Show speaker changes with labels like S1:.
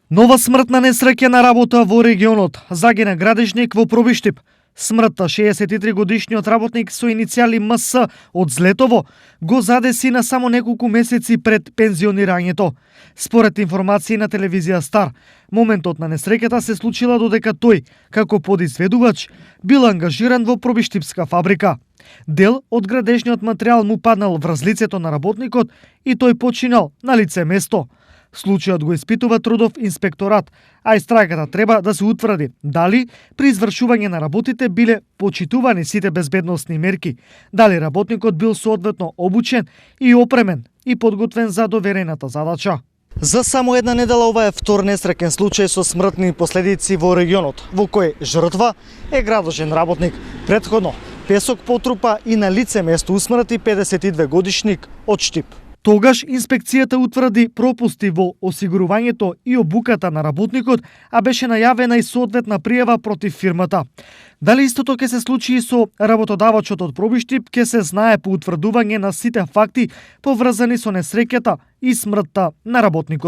S1: Нова смртна несреќа на работа во регионот. Загина градежник во Пробиштип. Смртта 63-годишниот работник со иницијали МС од Злетово го задеси на само неколку месеци пред пензионирањето. Според информации на телевизија Стар, моментот на несреќата се случила додека тој, како подизведувач, бил ангажиран во Пробиштипска фабрика. Дел од градежниот материјал му паднал врз лицето на работникот и тој починал на лице место. Случајот го испитува трудов инспекторат, а истрагата треба да се утврди дали при извршување на работите биле почитувани сите безбедносни мерки, дали работникот бил соодветно обучен и опремен и подготвен за доверената задача. За само една недела ова е втор несреќен случај со смртни последици во регионот, во кој жртва е градожен работник. Претходно, песок потрупа и на лице место усмрти 52 годишник од Штип. Тогаш инспекцијата утврди пропусти во осигурувањето и обуката на работникот, а беше најавена и соодветна пријава против фирмата. Дали истото ќе се случи и со работодавачот од Пробиштип, ќе се знае по утврдување на сите факти поврзани со несреќата и смртта на работникот.